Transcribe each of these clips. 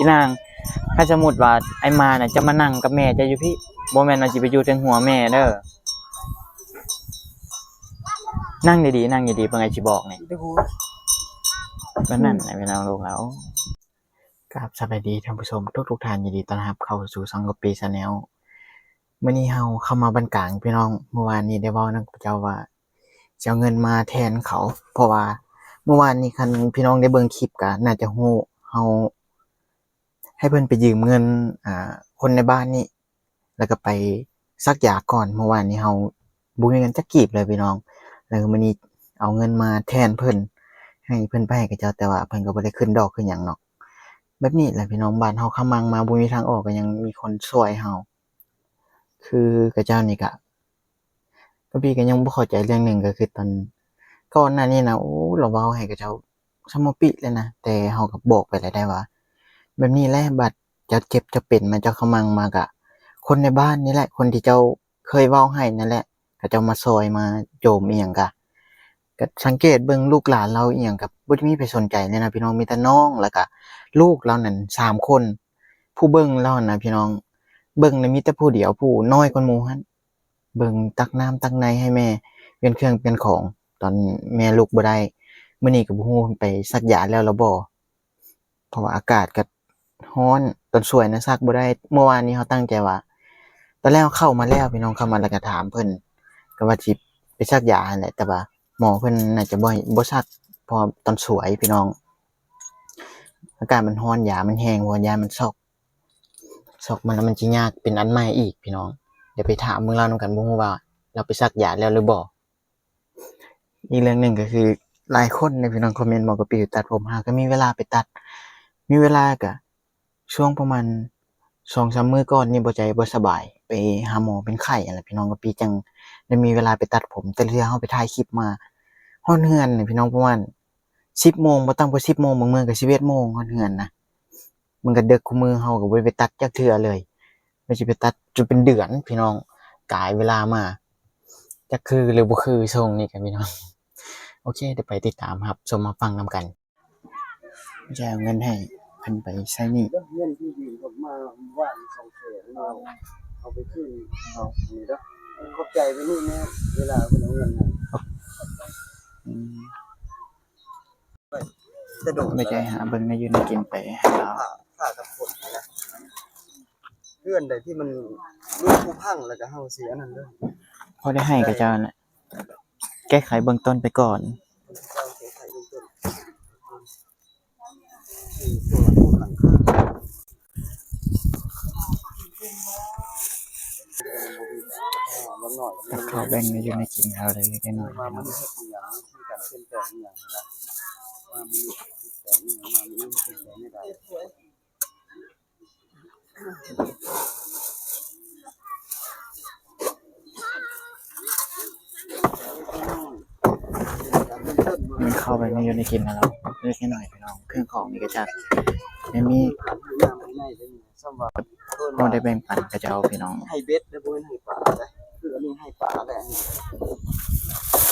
ອີນາງ ຄັນສົມມຸດວ່າອ້າຍມານະ ເຈົ້າມານັ່ງກັບແມ່ເຈົ້າຢູ່ພີ້ ບໍ່ແມ່ນວ່າຊິໄປຢູ່ເທິງຫົວແມ່ເດີ. ນັ່ງດີໆ ນັ່ງດີໆ ເບິ່ງອ້າຍຊິບອກນີ້ ບໍ່ຮູ້ ກໍນັ້ນແຫຼະພີ່ນ້ອງລູກເຮົາ. ກາບສະບາຍດີທ່ານຜູ້ຊົມທຸກໆທ່ານ ຍິນດີຕ້ອນຮັບເຂົ້າສູ່ຊ່ອງກະປີ Channel. ມື້ນີ້ເຮົາເຂົ້າມາບ້ານກາງພີ່ນ້ອງ. ມື້ວານນີ້ໄດ້ເວົ້ານຳເຂົາເຈົ້າວ່າ ຊິເອົາເງິນມາແທນເຂົາ ເພາະວ່າມື້ວານນີ້ ຄັນພີ່ນ້ອງໄດ້ເບິ່ງຄລິບກະໜ້າຈະຮູ້ ເຮົາໃຫ້ເພິ່ນໄປຢືມເງິນ ອ່າ ຄົນໃນບ້ານນີ້ ແລ້ວກໍໄປສັກຢາກ່ອນ. ເມື່ອວານນີ້ເຮົາບໍ່ມີເງິນຈັກກີບເລີຍພີ່ນ້ອງ ແລ້ວມື້ນີ້ເອົາເງິນມາແທນເພິ່ນ ໃຫ້ເພິ່ນໄປໃຫ້ເຂົາເຈົ້າ ແຕ່ວ່າເພິ່ນກໍບໍ່ໄດ້ຂຶ້ນດອກຂຶ້ນຫຍັງເນາະ. ແບບນີ້ແຫຼະພີ່ນ້ອງ ບ້ານເຮົາຂະມັງມາ ບໍ່ມີທາງອອກ ກໍຍັງມີຄົນຊ່ວຍເຮົາ ຄືເຂົາເຈົ້ານີ້ກະ ກະປີກໍຍັງບໍ່ເຂົ້າໃຈເລື່ອງໜຶ່ງ ກໍຄືຕອນກ່ອນໜ້ານີ້ນະ ໂອ້ ລາວເວົ້າໃຫ້ເຂົາເຈົ້າສະໝໍປິເລີຍນະ ແຕ່ເຮົາກໍບອກໄປແລ້ວໄດ໋ວ່າ ແບບນີ້ແຫຼະ ບາດເຈົ້າເຈັບເຈົ້າເປັນມາ ເຈົ້າຂະມັງມາ ກະຄົນໃນບ້ານນີ້ແຫຼະ ຄົນທີ່ເຈົ້າເຄີຍເວົ້າໃຫ້ນັ້ນແຫຼະ ເຂົາເຈົ້າມາຊ່ອຍມາໂຈມອີ່ຫຍັງກະ ກະສັງເກດເບິ່ງລູກຫຼານລາວອີ່ຫຍັງ ກະບໍ່ໄດ້ມີໃຜສົນໃຈເລີຍນະພີ່ນ້ອງ ມີແຕ່ນ້ອງ ແລ້ວກະລູກລາວນັ້ນສາມຄົນ ຜູ້ເບິ່ງລາວຫັ້ນນະພີ່ນ້ອງ ເບິ່ງນະມີແຕ່ຜູ້ດຽວ ຜູ້ນ້ອຍກວ່າໝູ່ຫັ້ນ ເບິ່ງຕັກນ້ຳຕັກໃນໃຫ້ແມ່ ປ່ຽນເຄື່ອງປ່ຽນຂອງ ຕອນແມ່ລຸກບໍ່ໄດ້. ມື້ນີ້ກໍບໍ່ຮູ້ໄປສັກຢາແລ້ວລະບໍ່ ເພາະວ່າອາກາດກໍຮ້ອນ ຕອນສວຍນະສັກບໍ່ໄດ້. ເມື່ອວານນີ້ເຮົາຕັ້ງໃຈວ່າ ຕອນແລກເຮົາເຂົ້າມາແລ້ວພີ່ນ້ອງ ເຂົ້າມາແລ້ວກໍຖາມເພິ່ນ ກໍວ່າຊິໄປສັກຢາຫັ້ນແຫຼະ ແຕ່ວ່າໝໍເພິ່ນໜ້າຈະບໍ່ ບໍ່ສັກ ເພາະຕອນສວຍພີ່ນ້ອງ ອາກາດມັນຮ້ອນ ຢາມັນແຮງ ເພາະວ່າຢ້ານມັນຊັອກ ຊັອກມາແລ້ວມັນຊິຍາກເປັນອັນໃໝ່ອີກພີ່ນ້ອງ. ດຽວໄປຖາມເບິ່ງລາວນຳກັນ ບໍ່ຮູ້ວ່າລາວໄປສັກຢາແລ້ວຫຼືບໍ່. ອີກເລື່ອງໜຶ່ງກໍຄື ຫຼາຍຄົນເດ້ພີ່ນ້ອງ ຄອມເມັນບອກກະປີຕັດຜົມ ຫາກໍມີເວລາໄປຕັດ ມີເວລາກະຊ່ວງປະມານສອງສາມມື້ກ່ອນນີ້ ບໍ່ໃຈບໍ່ສະບາຍ ໄປຫາໝໍເປັນໄຂ້ຫັ້ນແຫຼະພີ່ນ້ອງ ກະປີຈັ່ງໄດ້ມີເວລາໄປຕັດຜົມ. ແຕ່ລະເທື່ອເຮົາໄປຖ່າຍຄລິບມາຮອດເຮືອນນີ້ພີ່ນ້ອງ ປະມານສິບໂມງ ບໍ່ຕ່ຳກວ່າສິບໂມງ ບາງມື້ກໍສິບເອັດໂມງຮອດເຮືອນນະ. ມັນກໍເດິກ ຄູ່ມື້ເຮົາກໍບໍ່ໄດ້ໄປຕັດຈັກເທື່ອເລີຍ ວ່າຊິໄປຕັດຈົນເປັນເດືອນພີ່ນ້ອງ ກາຍເວລາມາ ຈັກຄືຫຼືບໍ່ຄືຊົງນີ້ກັນພີ່ນ້ອງ. ໂອເຄ ດຽວໄປຕິດຕາມຮັບຊົມຮັບຟັງນຳກັນ ຈະເອົາເງິນໃຫ້ເພິ່ນໄປໃຊ້ໜີ້ ເງິນທີ່ຢືມເຂົາມາວານສອງແສນ ເອົາ ເອົາໄປຄືນເຂົານີ້ເດີ ຂອບໃຈໄປນີ້ແນ່ ເວລາເພິ່ນເອົາເງິນໃຫ້ ອືມ. ແຕ່ດົນ ໄປໃຈຫາເບິ່ງແນວຢູ່ແນວກິນໄປໃຫ້ລາວ ຖ້າກັບຄົນນະ ເຮືອນໃດທີ່ມັນມີຜູ້ພັງ ແລ້ວກໍເຮົາຊິອັນນັ້ນເດີ ພໍໄດ້ໃຫ້ເຂົາເຈົ້ານະ ແກ້ໄຂເບື້ອງຕົ້ນໄປກ່ອນ. ຕັກເຂົ້າແບ່ງແນວຢູ່ແນວກິນເຮົາເລັກໆນ້ອຍໆ ນີ້ເຂົ້າໄປໃນຢູ່ໃນກິນແລ້ວເນາະ ເລັກນ້ອຍພີ່ນ້ອງ ເຄື່ອງຂອງນີ້ກະຈັດ ແມ່ມີ ກໍໄດ້ແບ່ງປັນເຂົາເຈົ້າພີ່ນ້ອງ ໃຫ້ເບັດເດີ ບໍ່ແມ່ນໃຫ້ປາເດີ ຄືອັນນີ້ໃຫ້ປາແຫຼະ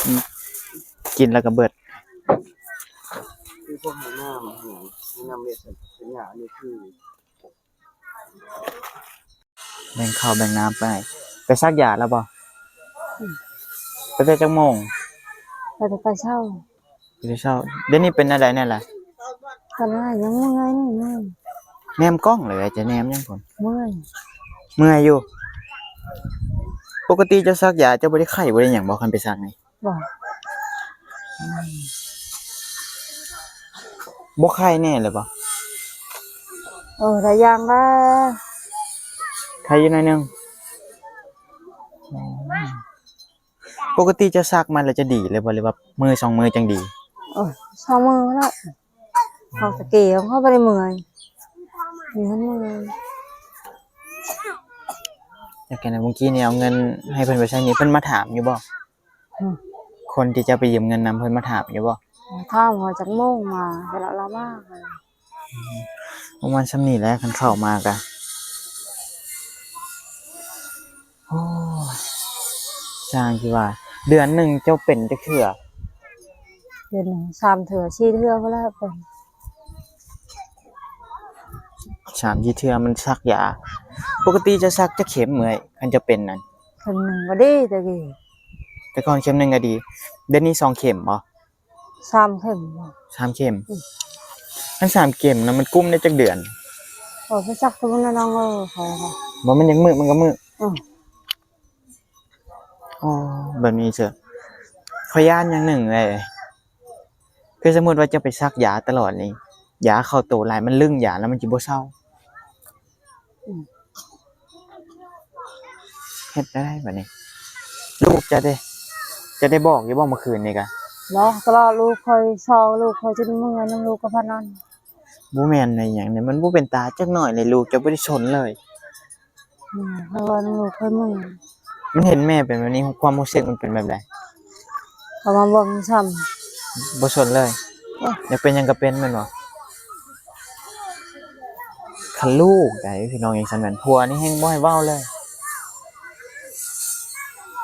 ອືມ ກິນແລ້ວກໍເບິດ ຄືພວກໃຫ້ນ້ຳ ໃຫ້ນ້ຳເມັດ ເປັນຫຍ້າ ອັນນີ້ຄື ແບ່ງເຂົ້າແບ່ງນ້ຳໄປ ໄປສັກຢາແລ້ວບໍ່? ອືມ ໄປແຕ່ຈັກໂມງ? ໄປແຕ່ເຊົ້າ ໄປແຕ່ເຊົ້າ ດຽວນີ້ເປັນແນວໃດແດ່ລະ? ກໍໄດ້ ຍັງເມື່ອຍນີ້ ແນມກ້ອງເລີຍ ຈະແນມຫຍັງພຸ້ນ ເມື່ອຍ ເມື່ອຍຢູ່ ປົກກະຕິເຈົ້າສັກຢາ ເຈົ້າບໍ່ໄດ້ໄຂ້ບໍ່ໄດ້ຫຍັງບໍ່ ຄັນໄປສັກນີ້? ບໍ່ ອືມ ບໍ່ໄຂ້ແນ່ເລີຍບໍ່? ເອີ ຫຼາຍຢ່າງລະ ໄຂ້ຢູ່ໜ້ອຍໜຶ່ງ ອືມ ປົກກະຕິເຈົ້າສັກມາແລ້ວຈະດີເລີຍບໍ່ ຫຼືວ່າມື້ສອງມື້ຈັ່ງດີ? ໂອ້ຍ ສອງມື້ແລ້ວ ເຮົາສະເກ ເຮົາບໍ່ໄດ້ເມື່ອຍ ມີເງິນເມື່ອຍ ແລ້ວກະເມື່ອກີ້ນີ້ເອົາເງິນໃຫ້ເພິ່ນໄປໃຊ້ໜີ້ ເພິ່ນມາຖາມຢູ່ບໍ່? ອືມ ຄົນທີ່ເຈົ້າໄປຢືມເງິນນຳ ເພິ່ນມາຖາມຢູ່ບໍ່? ຖາມວ່າຈັກໂມງມາ ແລ້ວລາວມາ ອືມ ປະມານຊ່ຳນີ້ແຫຼະ ຄັນເຂົ້າມາກະ ໂອ້ຍ ຊ່າງຊິວ່າ ເດືອນໜຶ່ງເຈົ້າເປັນຈັກເທື່ອ? ເດືອນໜຶ່ງສາມເທື່ອ ສີ່ເທື່ອພຸ້ນລະເປັນ. ສາມສີ່ເທື່ອມັນສັກຢາ. ປົກກະຕິຈະສັກຈັກເຂັມເອື້ອຍ ຄັນຈະເປັນນັ້ນ? ເຂັມໜຶ່ງກໍດີແຕ່ກີ້. ແຕ່ກ່ອນເຂັມໜຶ່ງກໍດີ. ດຽວນີ້ສອງເຂັມບໍ? ສາມເຂັມ. ສາມເຂັມ. ອືມ ຄັນສາມເຂັມນະ ມັນກຸ້ມໄດ້ຈັກເດືອນ? ໂອ້ ໄປສັກທຸກມື້ນະນ້ອງເອີຍ. ບໍ່ແມ່ນຈັກມື້ມັນກໍມື້. ອືມ ອໍ ແບບນີ້ເຊີ. ຂ້ອຍຢ້ານຢ່າງໜຶ່ງເລີຍ ຄືສົມມຸດວ່າເຈົ້າໄປສັກຢາຕະຫຼອດນີ້ ຢາເຂົ້າໂຕຫຼາຍ ມັນລຶ້ງຢາແລ້ວມັນຊິບໍ່ເຊົາ. ອືມ ເຮັດໄດ້ບາດນີ້. ລູກເຈົ້າເດ ເຈົ້າໄດ້ບອກຢູ່ບໍ່ມື້ຄືນນີ້ກະ? ບອກຕະຫຼອດ ລູກຂ້ອຍຊອກ ລູກຂ້ອຍຈົນເມື່ອຍນຳລູກກະພະນັນ. ບໍ່ແມ່ນອີຫຍັງເດ ມັນບໍ່ເປັນຕາຈັກໜ້ອຍເລີຍ ລູກເຈົ້າບໍ່ໄດ້ສົນເລີຍ. ອືມ ເພາະວ່າລູກຂ້ອຍເມື່ອຍ. ມັນເຫັນແມ່ເປັນແບບນີ້ ຄວາມຮູ້ສຶກມັນເປັນແບບໃດ? ເຂົາມາເບິ່ງຊ້ຳ ບໍ່ສົນເລີຍ. ເອີ ຢາກເປັນຫຍັງກໍເປັນແມ່ນບໍ່? ຄັນລູກໃດພີ່ນ້ອງ ຈັ່ງຊັ້ນແມ່ນ ຜົວນີ້ແຮ່ງບໍ່ໃຫ້ເວົ້າເລີຍ.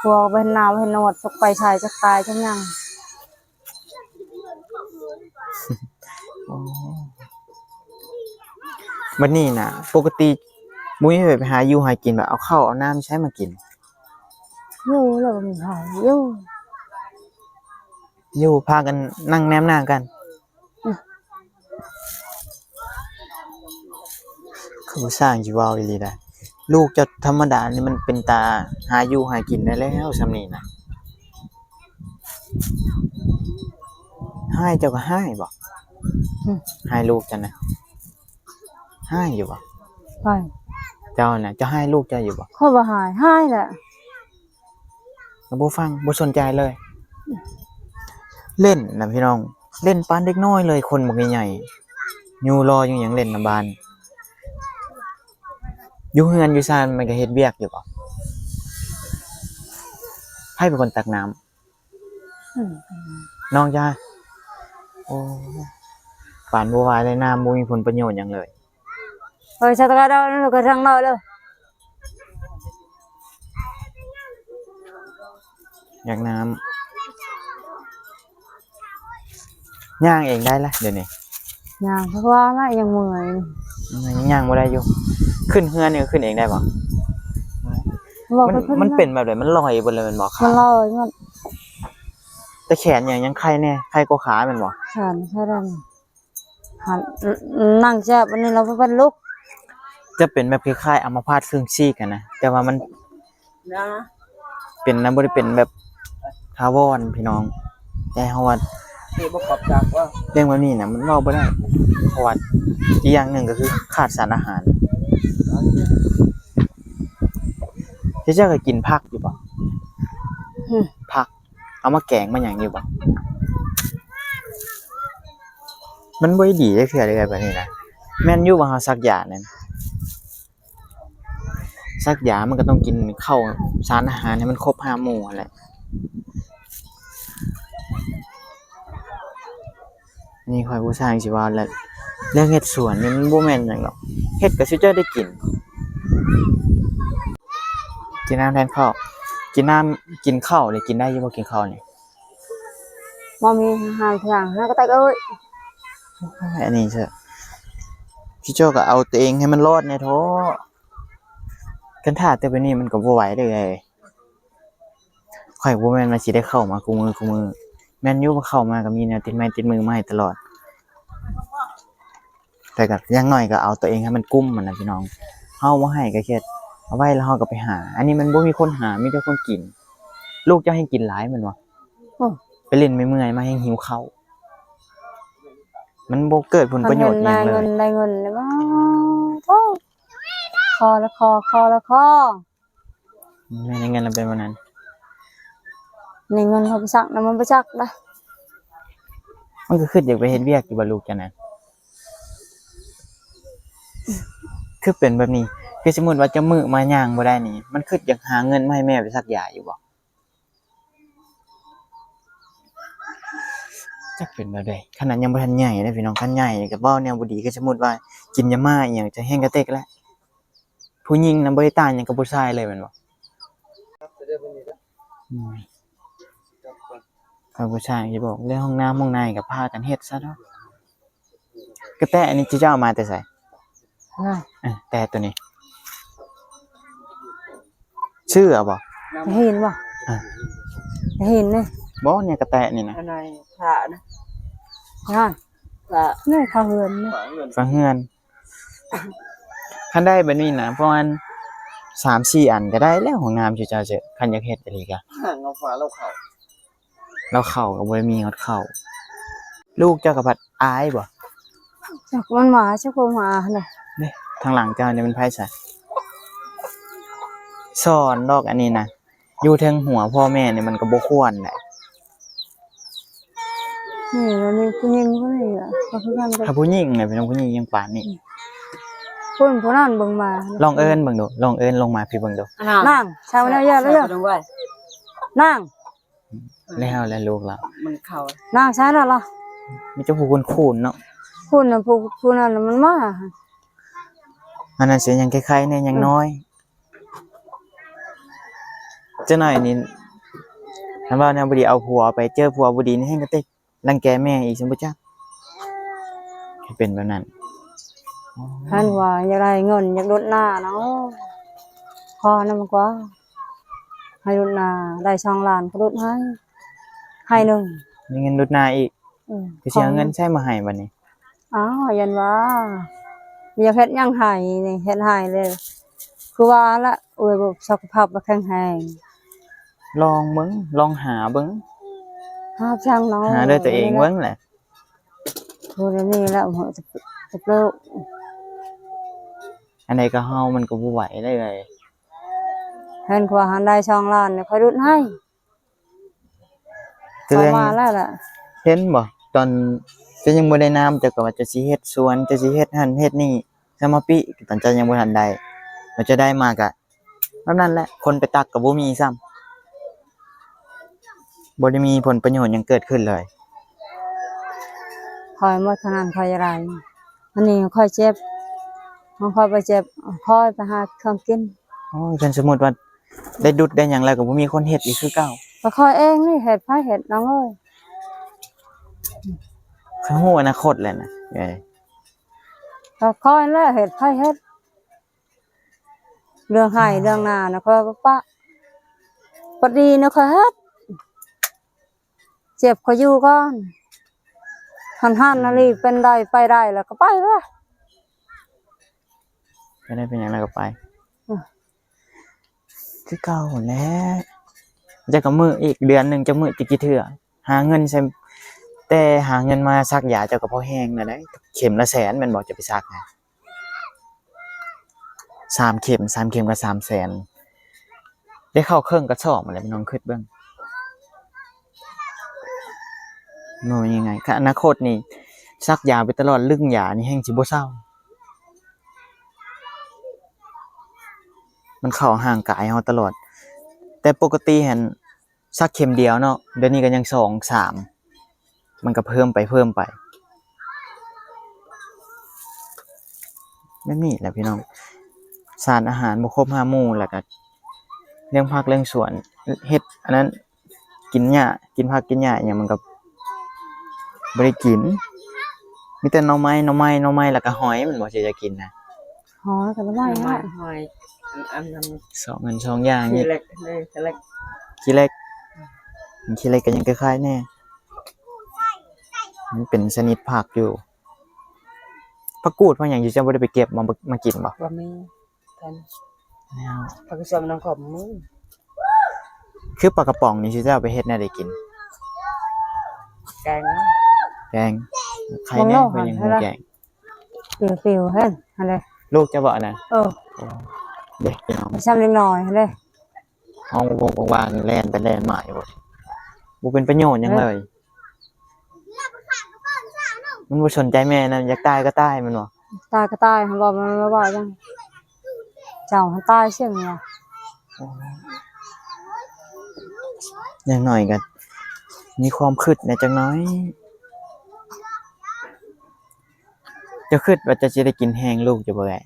ຜົວກໍບໍ່ເຫັນໜ້າບໍ່ເຫັນໜວດ ຈັກໄປໃສ ຈັກຕາຍຈັກຫຍັງ. ອໍ ບັດນີ້ນະ ປົກກະຕິບໍ່ມີໃຜໄປຫາຢູ່ຫາກິນ ແບບເອົາເຂົ້າເອົານ້ຳໃສມາກິນ? ຢູ່ແລ້ວບໍ່ມີໃຜຢູ່ ຢູ່ພາກັນນັ່ງແນມໜ້າກັນ. ອືມ ຄືບໍ່ຊ່າງຊິເວົ້າອີ່ຫຼີໄດ໋. ລູກເຈົ້າທຳມະດານີ້ມັນເປັນຕາຫາຢູ່ຫາກິນໄດ້ແລ້ວ ຊ່ຳນີ້ນະ. ຮ້າຍເຈົ້າກໍຮ້າຍບໍ? ອືມ ຮ້າຍລູກເຈົ້ານະ ຮ້າຍຢູ່ບໍ? ຮ້າຍ. ເຈົ້ານະ ເຈົ້າຮ້າຍລູກເຈົ້າຢູ່ບໍ? ຂ້ອຍບໍ່ຮ້າຍ ຮ້າຍແຫຼະ. ກໍບໍ່ຟັງ ບໍ່ສົນໃຈເລີຍ. ເລ່ນນະພີ່ນ້ອງ ເລ່ນປານເດັກນ້ອຍເລີຍ ຄົນບັກໃຫຍ່ໆ ຢູ່ລໍຢູ່ຫຍັງ ເລ່ນນຳບ້ານ. ຢູ່ເຮືອນຢູ່ຊານມັນກໍເຮັດວຽກຢູ່ບໍ? ໃຜເປັນຄົນຕັກນ້ຳ? ອືມ ນ້ອງຈ້າ. ໂອ້ ປານບໍ່ວ່າແລະ ນ້ຳບໍ່ມີຜົນປະໂຫຍດຫຍັງເລີຍ. ເອີ ສະຕະກາດເອົາ ນັ້ນກໍທາງເນາະເດີ ຢາກນ້ຳ. ຍ່າງເອງໄດ້ລະດຽວນີ້? ຍ່າງ ເພາະວ່າລະຍັງເມື່ອຍ ຍັງຍ່າງບໍ່ໄດ້ຢູ່. ຂຶ້ນເຮືອນນີ້ຂຶ້ນເອງໄດ້ບໍ່? ບໍ່ ມັນ ມັນເປັນແບບໃດ? ມັນລອຍເບິດເລີຍແມ່ນບໍ່? ມັນລອຍໝົດ ແຕ່ແຂນຫຍັງຍັງໄຄແດ່ ໄຄກວ່າຂາແມ່ນບໍ່? ແຂນ ແຂນ ຫັ້ນ ນັ່ງແຊບ ອັນນີ້ລະບໍ່ເປັນລຸກ. ຈະເປັນແບບຄ້າຍໆ ອາມະພາດເຄິ່ງຊີກຫັ້ນນະ ແຕ່ວ່າມັນ ນະ ເປັນນະ ບໍ່ໄດ້ເປັນແບບຖາວອນພີ່ນ້ອງ. ແຕ່ເຮົາວ່າ ເຕະບໍ່ຂອບຈາກວ່າ ເລື່ອງແບບນີ້ນະ ມັນເວົ້າບໍ່ໄດ້ ເພາະວ່າອີກຢ່າງໜຶ່ງກໍຄືຂາດສານອາຫານ. ເຈົ້າ ເຈົ້າກໍກິນຜັກຢູ່ບໍ່? ຫືມ ຜັກ ເອົາມາແກງມາຫຍັງຢູ່ບໍ່? ມັນບໍ່ໄດ້ດີຈັກເທື່ອເລີຍແບບນີ້ນະ. ແມ່ນຢູ່ວ່າເຮົາສັກຢານັ້ນ ສັກຢາມັນກໍຕ້ອງກິນເຂົ້າ ສານອາຫານໃຫ້ມັນຄົບຫ້າໝູ່ຫັ້ນແຫຼະ. ນີ້ຂ້ອຍຜູ້ຊາຍຊິວ່າແຫຼະ ເລື່ອງເຮັດສວນນີ້ມັນບໍ່ແມ່ນຫຍັງດອກ ເຮັດກໍຊິເຈົ້າໄດ້ກິນ. ກິນນ້ຳແທນເຂົ້າ ກິນນ້ຳ ກິນເຂົ້ານີ້ກິນໄດ້ຢູ່ບໍ່? ກິນເຂົ້ານີ້ ບໍ່ມີອາຫານທາງ ຫາກະແຕກເອີຍ. ອັນນີ້ເຊີ ຊິເຈົ້າກໍເອົາຕົວເອງໃຫ້ມັນລອດແດ່ເທາະ. ຄັນຖ້າແຕ່ແບບນີ້ມັນກໍບໍ່ໄຫວເດ້. ຂ້ອຍບໍ່ແມ່ນວ່າຊິໄດ້ເຂົ້າມາຄູ່ມື້ຄູ່ມື້ ແມ່ນຢູ່ວ່າເຂົ້າມາກໍມີແນວຕິດໄມ້ຕິດມືມາໃຫ້ຕະຫຼອດ ແຕ່ກໍຢ່າງໜ້ອຍກໍເອົາຕົວເອງໃຫ້ມັນກຸ້ມຫັ້ນນະພີ່ນ້ອງ. ເຮົາບໍ່ໃຫ້ກໍເຮັດ ເອົາໄວ້ແລ້ວເຮົາກໍໄປຫາ. ອັນນີ້ມັນບໍ່ມີຄົນຫາ ມີແຕ່ຄົນກິນ. ລູກເຈົ້າແຮ່ງກິນຫຼາຍແມ່ນບໍ່? ໂອ້ ໄປຫຼິ້ນເມື່ອຍໆມາແຮ່ງຫິວເຂົ້າ. ມັນບໍ່ເກີດຜົນປະໂຫຍດຫຍັງເລີຍ. ໄດ້ເງິນ ໄດ້ເງິນ ໂອ້ ຂໍລະຂໍ ຂໍລະຂໍ. ແມ່ນ ໄດ້ເງິນແລ້ວເປັນແບບນັ້ນ. ໄດ້ເງິນເຂົາໄປສັກນຳ ມັນບໍ່ຈັກລະ. ມັນກໍຄິດຢາກໄປເຮັດວຽກຢູ່ບໍ່ລູກເຈົ້ານະ? ຄືເປັນແບບນີ້ ຄືສົມມຸດວ່າຈະມື້ມາຍ່າງບໍ່ໄດ້ນີ້ ມັນຄິດຢາກຫາເງິນມາໃຫ້ແມ່ໄປສັກຢາຢູ່ບໍ່? ຈັກເປັນແບບໃດ ຂະໜາດຍັງບໍ່ທັນໃຫຍ່ເດ້ພີ່ນ້ອງ. ຄັນໃຫຍ່ກໍເວົ້າແນວບໍ່ດີ ຄືສົມມຸດວ່າກິນຢາມ້າອີ່ຫຍັງຈະແຮ່ງກະເຕັກແລ້ວ. ຜູ້ຍິງນະບໍ່ໄດ້ຕ່າງຫຍັງກັບຜູ້ຊາຍເລີຍແມ່ນບໍ່? ອືມ ຂ້ອຍບໍ່ຊ່າງຊິບອກ ເລື່ອງຫ້ອງນ້ຳຫ້ອງໃນກໍພາກັນເຮັດຊະເນາະ. ກະແຕອັນນີ້ເຈົ້າເອົາມາແຕ່ໃສ? ເອີ ແຕະໂຕນີ້ ເຊື່ອບໍ່? ເຫັນບໍ່? ເຫັນເດ້. ບໍ່ ນີ້ກະແຕະນີ້ນະ ອັນໃນພະນະ ນັ້ນ ພະ ນີ້ພະເຮືອນນີ້ ພະເຮືອນ. ຄັນໄດ້ແບບນີ້ນະ ປະມານສາມສີ່ອັນກະໄດ້ແລ້ວ ຫ້ອງນ້ຳຊຸເຈົ້າເຊີ. ຄັນຢາກເຮັດອີ່ຫຼີກະ ເອົາຝາລາວເຂົ້າ ລາວເຂົ້າກະບໍ່ໄດ້ມີຮອດເຂົ້າ. ລູກເຈົ້າກະພັດອາຍບໍ່? ຈັກມັນມາ ຈັກບໍ່ມາຫັ້ນແຫຼະ. ເດ້ ທາງຫຼັງເຈົ້ານີ້ມັນໃຜຊະ? ສອນດອກອັນນີ້ນະ ຢູ່ເທິງຫົວພໍ່ແມ່ນີ້ມັນກະບໍ່ຄວນແຫຼະ. ນີ້ລະ ນີ້ຜູ້ຍິງຜູ້ນີ້ລະ ກະຄືກັນ ຖ້າຜູ້ຍິງນະ ເປັນຜູ້ຍິງຍັງປານນີ້ ອືມ ຜູ້ນັ້ນເບິ່ງມາ. ລອງເອີ້ນເບິ່ງດູ ລອງເອີ້ນລົງມາພີ້ເບິ່ງດູ. ນາງ ຊາວນາຍາລະ ນາງ ແລ້ວແຫຼະລູກລະ ມັນເຂົ້າ ນາງຊານະລະ ມີແຕ່ຜູ້ຄູນໆເນາະ. ຄູນນະ ຜູ້ ຜູ້ນັ້ນນະມັນມາ ອັນນັ້ນຊິຍັງໄຄໆແດ່ ຍັງ ອືມ ນ້ອຍ. ຈັກໜ້ອຍນີ້ ຄັນວ່າແນວບໍ່ດີເອົາຜົວໄປ ເຈີຜົວບໍ່ດີນີ້ແຮ່ງກະຕິລັງແກແມ່ອີກຊັ້ນບໍ່ຈັກ. ເປັນແບບນັ້ນ ຄັນວ່າຢາກໄດ້ເງິນ ຢາກຫຼຸດໜ້ານະ ຂໍນຳກວ່າ ໃຫ້ຫຼຸດໜ້າ ໄດ້ສອງລ້ານກະຫຼຸດໃຫ້ ໃຫ້ໜຶ່ງ ມີເງິນຫຼຸດໜ້າອີກ. ອືມ ກະຊິເອົາເງິນໃສມາໃຫ້ບາດນີ້? ອ້າວ ຢ້ານວ່າຢາກເຮັດຫຍັງໃຫ້ນີ້ ເຮັດໃຫ້ເລີຍ ຄືວ່າລະ ໂອ້ຍ ສຸຂະພາບບໍ່ແຂງແຮງ. ລອງເບິ່ງ ລອງຫາເບິ່ງ ຫາຈັ່ງເນາະ ຫາດ້ວຍຕົວເອງເບິ່ງແຫຼະ. ໂອ້ ດຽວນີ້ລະ ຕະເປີ ອັນໃດກະເຮົາມັນກະບໍ່ໄຫວເລີຍ. ເຫັນວ່າຫັ້ນໄດ້ສອງລ້ານ ຂ້ອຍຫຼຸດໃຫ້ ຄືເລື່ອງ ເຂົ້າມາແລ້ວລະ ເຫັນບໍ່ ຕອນເຈົ້າຍັງບໍ່ໄດ້ນາມ ເຈົ້າກະວ່າເຈົ້າຊິເຮັດສວນ ເຈົ້າຊິເຮັດຫັ້ນເຮັດນີ້ ສະມາປິ ຕອນເຈົ້າຍັງບໍ່ທັນໄດ້ ແລ້ວເຈົ້າໄດ້ມາກະແບບນັ້ນແຫຼະ ຄົນໄປຕັກກະບໍ່ມີຊ້ຳ ບໍ່ໄດ້ມີຜົນປະໂຫຍດຫຍັງເກີດຂຶ້ນເລີຍ. ຂ້ອຍໝົດເທົ່ານັ້ນຂ້ອຍຢາກໄດ້ ອັນນີ້ຂ້ອຍເຈັບ ຂອງຂ້ອຍບໍ່ເຈັບ ຂ້ອຍໄປຫາເຄື່ອງກິນ. ໂອ້ຍ ຄັນສົມມຸດວ່າໄດ້ດຸດໄດ້ຫຍັງແລ້ວກະບໍ່ມີຄົນເຮັດອີກຄືເກົ່າ ກະຂ້ອຍເອງນີ້ເຮັດ ໃຜເຮັດນ້ອງເອີຍ? ຂ້ອຍຮູ້ອະນາຄົດແລ້ວນະ ກະຂ້ອຍແຫຼະເຮັດ ໃຜເຮັດ? ເລື່ອງໄຮ່ເລື່ອງນານະ ຂ້ອຍບໍ່ປະ ພໍດີນະ ຂ້ອຍເຮັດ ເຈັບຂ້ອຍຢູ່ກ່ອນ ຫັ້ນໆ ອັນນີ້ເປັນໄດ້ໄປໄດ້ລະກະໄປລະ ເປັນໄດ້ເປັນຫຍັງລະກະໄປ ອືມ ຄືເກົ່າຫັ້ນແຫຼະ. ຈັກກະມື້ອີກ ເດືອນໜຶ່ງຈັກມື້ ຈັກກິເທື່ອ ຫາເງິນໃສ່ ແຕ່ຫາເງິນມາສັກຢາເຈົ້າກະພໍແຮງແລ້ວໃດ ເຂັມລະແສນແມ່ນບໍ່ ຈະໄປສັກຫັ້ນ? ສາມເຂັມ ສາມເຂັມກະສາມແສນ ໄດ້ເຂົ້າເຄິ່ງກະສອບຫັ້ນແຫຼະ ພີ່ນ້ອງຄຶດເບິ່ງ ບໍ່ແມ່ນງ່າຍ. ຄັນອະນາຄົດນີ້ສັກຢາໄປຕະຫຼອດ ລຶ້ງຢານີ້ແຮ່ງຊິບໍ່ເຊົາ ມັນເຂົ້າຮ່າງກາຍເຮົາຕະຫຼອດ ແຕ່ປົກກະຕິຫັ້ນ ສັກເຂັມດຽວເນາະ ດຽວນີ້ກະຍັງສອງສາມ ມັນກະເພີ່ມໄປເພີ່ມໄປ ແບບນີ້ແຫຼະພີ່ນ້ອງ. ສານອາຫານບໍ່ຄົບຫ້າໝູ່ ແລ້ວກະເລື່ອງຜັກເລື່ອງສວນ ເຮັດອັນນັ້ນ ກິນຫຍ້າ ກິນຜັກກິນຫຍ້າອີ່ຫຍັງມັນກະບໍ່ໄດ້ກິນ ມີແຕ່ໜໍ່ໄມ້ ໜໍ່ໄມ້ ໜໍ່ໄມ້ ແລ້ວກະຫອຍ ແມ່ນບໍ່ ຊິໄດ້ກິນນະ? ຫອຍກະໜໍ່ໄມ້ ໜໍ່ໄມ້ ຫອຍ ອັນ ອັນ ອັນ ສອງອັນສອງຢ່າງນີ້ ຂີ້ເຫຼັກ ຂີ້ເຫຼັກ ຂີ້ເຫຼັກ ອືມ ຂີ້ເຫຼັກກະຍັງຄ້າຍໆແດ່ ມັນເປັນຊະນິດຜັກຢູ່. ຜັກກູດ ຜັກຫຍັງຢູ່ ເຈົ້າບໍ່ໄດ້ໄປເກັບມາ ມາກິນບໍ່? ບໍ່ມີ ແລ້ວ ຜັກກະຊວມນ້ຳຂອມມີ ຄືປາກະປ໋ອງນີ້ ຊິເຈົ້າເອົາໄປເຮັດແນວໃດກິນ? ແກງ ແກງ ໄຂ່ແດ່ ເພິ່ນຍັງຮູ້ແກງ ປິວໆ ຫັ້ນ ຫັ້ນເດ້ ລູກເຈົ້າບໍ່ອັນນັ້ນ? ເອີ ເດ້ ພີ່ນ້ອງ ຊ່ຳເລັກນ້ອຍຫັ້ນເດ້ ເຮົາວ່າງໆ ແລ່ນໄປແລ່ນມາຢູ່ ບໍ່ເປັນປະໂຫຍດຫຍັງເລີຍ ມັນບໍ່ສົນໃຈແມ່ນຳ ຢາກຕາຍກະຕາຍ ແມ່ນບໍ່? ຕາຍກະຕາຍ ເຮົາເວົ້າ ມັນເວົ້າຫຍັງ ເຈົ້າຫັ້ນຕາຍຊະຫວະ ຢ່າງໜ້ອຍກະມີຄວາມຄຶດແດ່ຈັກໜ້ອຍ. ເຈົ້າຄຶດວ່າເຈົ້າຊິໄດ້ກິນແຮງລູກຢູ່ບໍ່ເອື້ອຍ?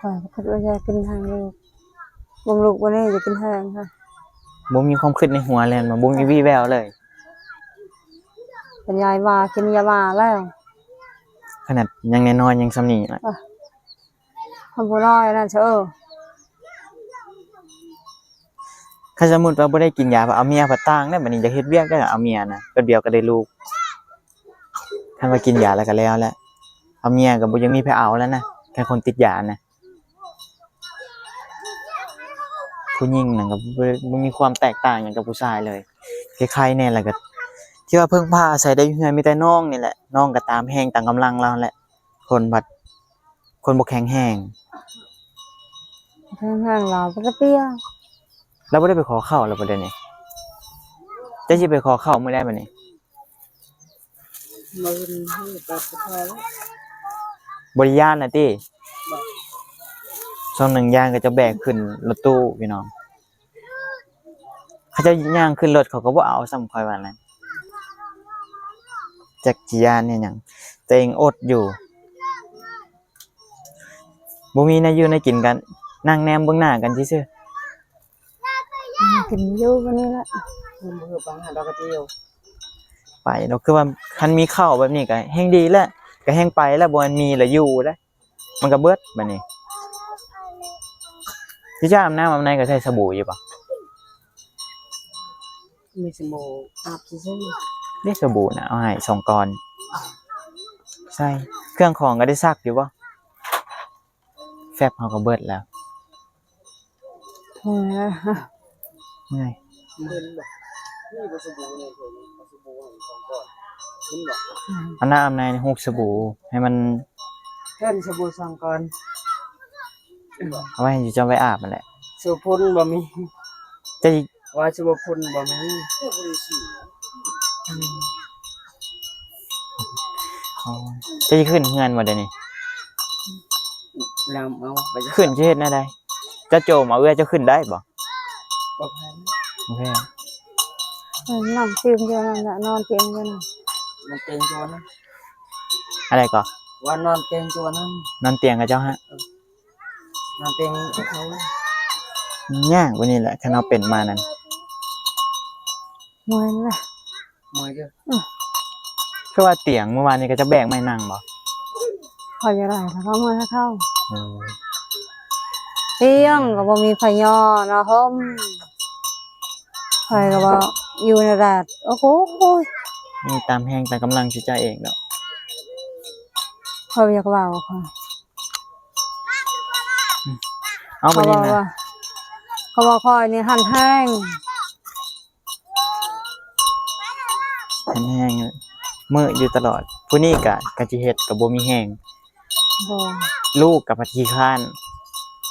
ຂ້ອຍກະຄຶດວ່າຢາກກິນແຮງລູກ ເບິ່ງລູກບາດນີ້ຢາກກິນແຮງ ບໍ່ມີຄວາມຄຶດໃນຫົວເລີຍ ບໍ່ມີ ເອີ ວີ່ແວວເລີຍ ເປັນຢາຍາ ກິນຢາມາແລ້ວ ຂະໜາດຍັງນ້ອຍໆ ຍັງຊ່ຳນີ້ລະ ເອີ ຜູ້ນ້ອຍນັ້ນເຊີ. ຄັນສົມມຸດວ່າບໍ່ໄດ້ກິນຢາ ເອົາເມຍພັດຕ່າງໄດ໋ ບັດນີ້ຢາກເຮັດວຽກໄດ໋ ເອົາເມຍນະ ແປັບດຽວກໍໄດ້ລູກ. ຄັນວ່າກິນຢາແລ້ວກໍແລ້ວແຫຼະ ເອົາເມຍກໍບໍ່ຢາກມີໃຜເອົາແລ້ວນະ ຄັນຄົນຕິດຢານະ. ຜູ້ຍິງນັ້ນກໍບໍ່ ບໍ່ມີຄວາມແຕກຕ່າງຫຍັງກັບຜູ້ຊາຍເລີຍ ໄຄໆແດ່. ແລ້ວກໍທີ່ວ່າເພິ່ງພາອາໄສໄດ້ຢູ່ເຮືອນມີແຕ່ນ້ອງນີ້ແຫຼະ ນ້ອງກໍຕາມແຮງຕາມກຳລັງລາວແຫຼະ. ຄົນພັດ ຄົນບໍ່ແຂງແຮງ ແຂງແຮງລາວປະກະຕິອະ. ລາວບໍ່ໄດ້ໄປຂໍເຂົ້າລະບໍ່ດຽວນີ້? ເຈົ້າຊິໄປຂໍເຂົ້າມື້ໃດບັດນີ້? ມື້ອື່ນເຮົາກໍໄປຂໍແລ້ວ. ບໍ່ໄດ້ຢ້ານນະຕິ? ບໍ່. ຊ່ວງໜຶ່ງຢ້ານເຂົາເຈົ້າແບກຂຶ້ນລົດຕູ້ພີ່ນ້ອງ. ເຂົາເຈົ້າຍ່າງຂຶ້ນລົດເຂົາກໍບໍ່ເອົາຊ້ຳ ຂ້ອຍວ່ານະ. ຈັກຊິຢ້ານເຮັດຫຍັງ ຕົວເອງອົດຢູ່. ບໍ່ມີແນວຢູ່ແນວກິນ ກໍນັ່ງແນມເບິ່ງໜ້າກັນຊື່ໆ. ກິນຢູ່ມື້ນີ້ລະ ໄປດອກ. ຄືວ່າຄັນມີເຂົ້າແບບນີ້ກໍແຮ່ງດີແຫຼະ ກໍແຮ່ງໄປແຫຼະ ບໍ່ແມ່ນມີລະຢູ່ເດ້. ມັນກໍເບິດບັດນີ້. ທີ່ເຈົ້າອາບນ້ຳອາບໃນກໍໃຊ້ສະບູຢູ່ບໍ່? ມີສະບູອາບຊື່ໆ. ເດ້ສະບູນະ ເອົາໃຫ້ສອງກ້ອນ. ໃຊ້ເຄື່ອງຂອງກໍໄດ້ຊັກຢູ່ບໍ່? ແຟັບເຮົາກໍເບິດແລ້ວ. ເມື່ອຍ ເມື່ອຍ. ເຫັນບໍ່? ມີບໍ່ສະບູໃນຖ້ວຍນີ້? ເອົາສະບູໃຫ້ສອງກ້ອນ. ເຫັນບໍ່? ອາບນ້ຳອາບໃນ ຮູບສະບູໃຫ້ມັນ ເຫັນສະບູສອງກ້ອນ. ເອົາໄວ້ໃຫ້ເຈົ້າໄວ້ອາບຫັ້ນແຫຼະ. ສະບູພຸ້ນບໍ່ມີ. ເຈົ້າ ວ່າຊິບໍ່ພຸ້ນບໍ່ມີ. ອໍ ເຈົ້າຊິຂຶ້ນເຮືອນບໍ່ດຽວນີ້? ນຳເອົາໄປ. ຂຶ້ນຊິເຮັດແນວໃດ? ເຈົ້າໂຈມເອົາເອື້ອຍເຈົ້າຂຶ້ນໄດ້ບໍ່? ບໍ່ແພ້ນ ບໍ່ແພ້ນ. ເອີ ນອນຕຽງຢູ່ນັ້ນແຫຼະ ນອນຕຽງຢູ່ນັ້ນ. ນອນຕຽງຢູ່ນັ້ນ. ອັນໃດກໍ? ວ່ານອນຕຽງຢູ່ນັ້ນ. ນອນຕຽງກັບເຈົ້າຫັ້ນ. ເອີ ນອນຕຽງກັບເຂົາ. ມັນຍາກກວ່ານີ້ແຫຼະ ຄັນເຮົາເປັນມານັ້ນ. ເມື່ອຍແຫຼະ. ເມື່ອຍເດີ. ອື ຄືວ່າຕຽງມື້ວານນີ້ ເຂົາເຈົ້າແບກມາໃຫ້ນັ່ງບໍ່? ຂ້ອຍຢາກໄດ້ ເຂົາເມື່ອຍເຂົາ. ເອີ ຕຽງກໍບໍ່ມີໃຜຍໍເນາະ ຮົ່ມ ຂ້ອຍກໍບໍ່ຢູ່ໃນແດດ. ໂອ້ໂຫ ມີຕາມແຮງຕາມກຳລັງຊິຈ່າຍເອງດອກ. ຂ້ອຍບໍ່ຢາກເວົ້າ ຂ້ອຍ ອື ເອົາ ເຂົາເວົ້າວ່າ ເຂົາວ່າຂ້ອຍນີ້ຫັ້ນແຮງ. ແຮງ ມື້ຢູ່ຕະຫຼອດ. ຜູ້ນີ້ກະ ກະຊິເຮັດກະບໍ່ມີແຮງ. ບໍ່ ລູກກະພັດຂີ້ຄ້ານ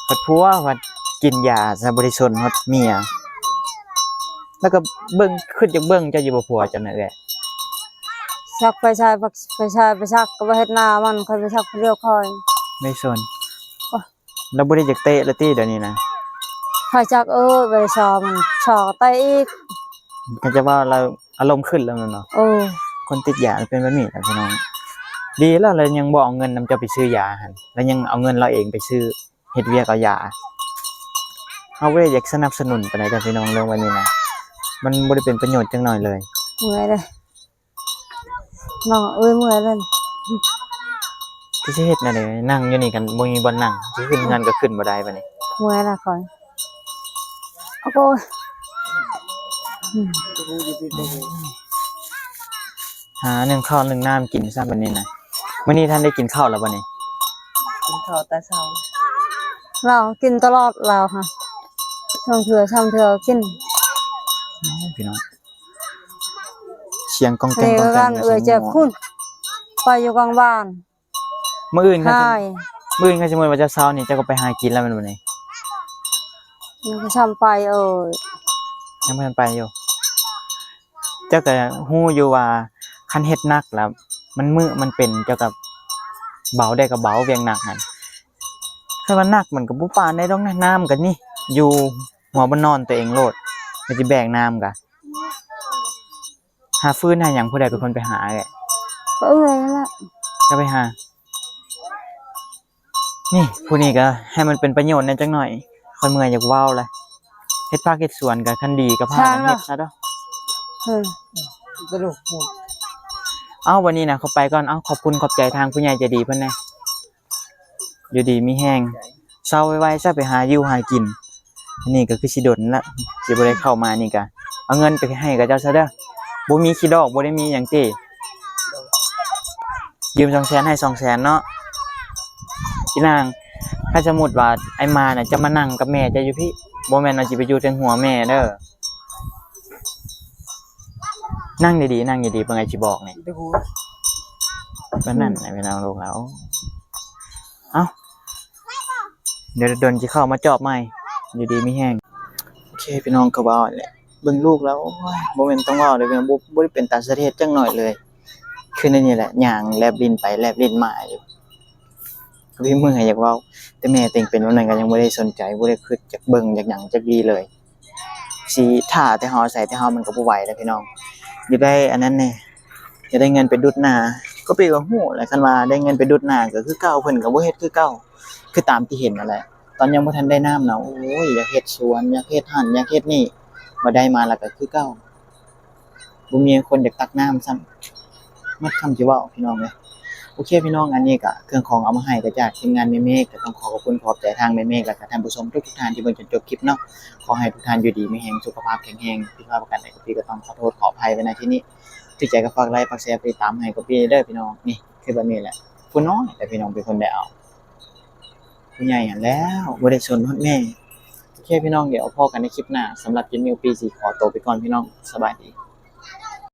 ພັດຜົວພັດກິນຢາຊະ ບໍ່ໄດ້ສົນຮອດເມຍ. ແລ້ວກະເບິ່ງ ຄຶດຢາກເບິ່ງເຈົ້າຢູ່ບໍ່ ຜົວເຈົ້ານະເອື້ອຍ. ສັກໄປໃສ່ ໄປໃສ່ ໄປສັກກະບໍ່ເຫັນໜ້າມັນ ຂ້ອຍໄປສັກຜູ້ດຽວຂ້ອຍ ໄດ້ສົນ. ໂອ້ ລາວບໍ່ໄດ້ຢາກເຕະລະຕິດຽວນີ້ນະ? ໃຜຈັກເອີຍ ບໍ່ໄດ້ຊອກມັນ ຊອກເຕະອີກ. ຄັນຈະເວົ້າລາວອາລົມຂຶ້ນແລ້ວແມ່ນບໍ່? ເອີ ຄົນຕິດຢາເປັນແບບນີ້ແຫຼະພີ່ນ້ອງ. ດີແລ້ວ ລາວຍັງບໍ່ເອົາເງິນນຳເຈົ້າໄປຊື້ຢາຫັ້ນ ລາວຍັງເອົາເງິນລາວເອງໄປຊື້ ເຮັດວຽກເອົາຢາ. ເຮົາບໍ່ໄດ້ຢາກສະໜັບສະໜູນປານໃດເດີພີ່ນ້ອງ ເລື່ອງແບບນີ້ນະ ມັນບໍ່ໄດ້ເປັນປະໂຫຍດຈັກໜ້ອຍເລີຍ. ເມື່ອຍເດີ. ນ້ອງເອີຍ ເມື່ອຍແລ້ວ. ຊິເຮັດແນວໃດ? ນັ່ງຢູ່ນີ້ກັນ ບໍ່ມີບ່ອນນັ່ງ ຊິຂຶ້ນເຮືອນກໍຂຶ້ນບໍ່ໄດ້ບາດນີ້. ເມື່ອຍລະຂ້ອຍ. ໂອ້ໂຫ ຫາໜຶ້ງເຂົ້າໜຶ້ງນ້ຳກິນຊະບາດນີ້ນະ. ມື້ນີ້ທ່ານໄດ້ກິນເຂົ້າແລ້ວບໍ່ນີ້? ກິນເຂົ້າແຕ່ເຊົ້າ. ລາວກິນຕະຫຼອດລາວຫະ ສອງເທື່ອສາມເທື່ອກິນ. ໂອ້ ພີ່ນ້ອງ ສຽງກອງແກງ ກອງແກງ ເອື້ອຍແຈກພຸ້ນ ໄປຢູ່ກາງບ້ານ. ມື້ອື່ນ ມື້ອື່ນຄັນສົມມຸດວ່າເຈົ້າເຊົານີ້ ເຈົ້າກໍໄປຫາກິນແລ້ວແມ່ນບໍ່ນີ້? ຍັງບໍ່ທັນໄປເອີຍ ຍັງບໍ່ທັນໄປຢູ່. ເຈົ້າກໍຮູ້ຢູ່ວ່າຄັນເຮັດໜັກແລ້ວມັນມື້ມັນເປັນ ເຈົ້າກໍເບົາໄດ້ກໍເບົາ ວຽກໜັກຫັ້ນ. ຄັນວ່າໜັກມັນກໍບໍ່ປານໃດດອກນະ ນ້ຳກໍນີ້ຢູ່ຫົວບ່ອນນອນຕົວເອງໂລດ ກໍຊິແບກນ້ຳກະ. ຫາຟືນຫາຫຍັງ ຜູ້ໃດເປັນຄົນໄປຫາເອື້ອຍ? ກໍເອື້ອຍນັ້ນແຫຼະ ຈະໄປຫາ. ນີ້ ຜູ້ນີ້ກໍໃຫ້ມັນເປັນປະໂຫຍດແດ່ຈັກໜ້ອຍ ຂ້ອຍເມື່ອຍຢາກເວົ້າລະ. ເຮັດຜັກເຮັດສວນກໍຄັນດີກໍພາກັນເຮັດຊະເດີ້. ເອີ ຕະຫຼົກໂພດ. ເອົ້າ ບັດນີ້ນະ ຂໍໄປກ່ອນ. ເອົ້າ ຂອບຄຸນຂອບໃຈທາງຜູ້ໃຫຍ່ໃຈດີເພິ່ນແດ່. ຢູ່ດີມີແຮງ. ເຊົາໄວໆຊະ ໄປຫາຢູ່ຫາກິນ. ອັນນີ້ກໍຄືຊິດົນລະ ຊິບໍ່ໄດ້ເຂົ້າມານີ້ກະ ເອົາເງິນໄປໃຫ້ເຂົາເຈົ້າຊະເດີ. ບໍ່ມີຂີ້ດອກ ບໍ່ໄດ້ມີຫຍັງຕິ. ຢືມສອງແສນ ໃຫ້ສອງແສນເນາະ. ອີນາງ ຄັນສົມມຸດວ່າອ້າຍມານະ ຈະມານັ່ງກັບແມ່ເຈົ້າຢູ່ພີ້ ບໍ່ແມ່ນວ່າຊິໄປຢູ່ເທິງຫົວແມ່ເດີ. ນັ່ງດີໆ ນັ່ງດີໆ ເບິ່ງອ້າຍຊິບອກນີ້. ບໍ່ຮູ້ ກໍນັ້ນແຫຼະ ພີ່ນ້ອງລູກລາວ. ເອົ້າ ດຽວດົນຊິເຂົ້າມາຈອບໃໝ່. ຢູ່ດີມີແຮງ. ໂອເຄ ພີ່ນ້ອງ ກໍເວົ້າແຫຼະ ເບິ່ງລູກແລ້ວ ໂອ້ຍ ບໍ່ແມ່ນຕ້ອງເວົ້າເລີຍ ບໍ່ ບໍ່ໄດ້ເປັນຕາສະເທດຈັກໜ້ອຍເລີຍ. ຄືແນວນີ້ແຫຼະ ຍ່າງແລບລີ້ນໄປແລບລີ້ນມາຢູ່ ກໍມີເມື່ອຍຢາກເວົ້າ ແຕ່ແມ່ຕົວເອງເປັນແບບນັ້ນກໍຍັງບໍ່ໄດ້ສົນໃຈ ບໍ່ໄດ້ຄິດຢາກເບິ່ງຢາກຫຍັງຈັກດີ້ເລີຍ. ຊິຖ້າແຕ່ເຮົາ ອາໄສແຕ່ເຮົາມັນກໍບໍ່ໄຫວແລ້ວພີ່ນ້ອງ. ຢາກໄດ້ອັນນັ້ນແດ່ ຢາກໄດ້ເງິນໄປດຸດນາ. ກໍປີກໍຮູ້ແຫຼະ ຄັນວ່າໄດ້ເງິນໄປດຸດນາກໍຄືເກົ່າ ເພິ່ນກໍບໍ່ເຮັດຄືເກົ່າ ຄືຕາມທີ່ເຫັນນັ້ນແຫຼະ. ຕອນຍັງບໍ່ທັນໄດ້ນ້ຳນະ ໂອ້ຍ ຢາກເຮັດສວນ ຢາກເຮັດຫັ້ນ ຢາກເຮັດນີ້ ບໍ່ໄດ້ມາແລ້ວກໍຄືເກົ່າ ບໍ່ມີຄົນຢາກຕັກນ້ຳຊ້ຳ. ໝົດຄຳຊິເວົ້າພີ່ນ້ອງເອີຍ. ໂອເຄພີ່ນ້ອງ ອັນນີ້ກະເຄື່ອງຂອງເອົາມາໃຫ້ກະຈາກທີມງານແມ່ເມກ ກະຕ້ອງຂໍຂອບຄຸນຂອບໃຈທາງແມ່ເມກ ແລະກະທ່ານຜູ້ຊົມທຸກໆທ່ານທີ່ເບິ່ງຈົນຈົບຄລິບເນາະ. ຂໍໃຫ້ທຸກທ່ານຢູ່ດີມີແຮງ ສຸຂະພາບແຂງແຮງ. ຜິດພາດປະການໃດກໍປີກໍຕ້ອງຂໍໂທດຂໍອະໄພໄວ້ ນະ ທີ່ນີ້. ຖືກໃຈກໍຝາກໄລ ຝາກແຊ ຝາກຕິດຕາມໃຫ້ກໍປີເດີພີ່ນ້ອງ. ນີ້ຄືແບບນີ້ແຫຼະ ຜູ້ນ້ອຍແຫຼະພີ່ນ້ອງເປັນຄົນໄດ້ເອົາ ຜູ້ໃຫຍ່ຫັ້ນແລ້ວ ບໍ່ໄດ້ສົນຮອດແມ່. ໂອເຄພີ່ນ້ອງ ດຽວພໍ້ກັນໃນຄລິບໜ້າ. ສຳລັບຄລິບນີ້ ປີຊິຂໍໂຕໄປກ່ອນພີ່ນ້ອງ ສະບາຍດີ.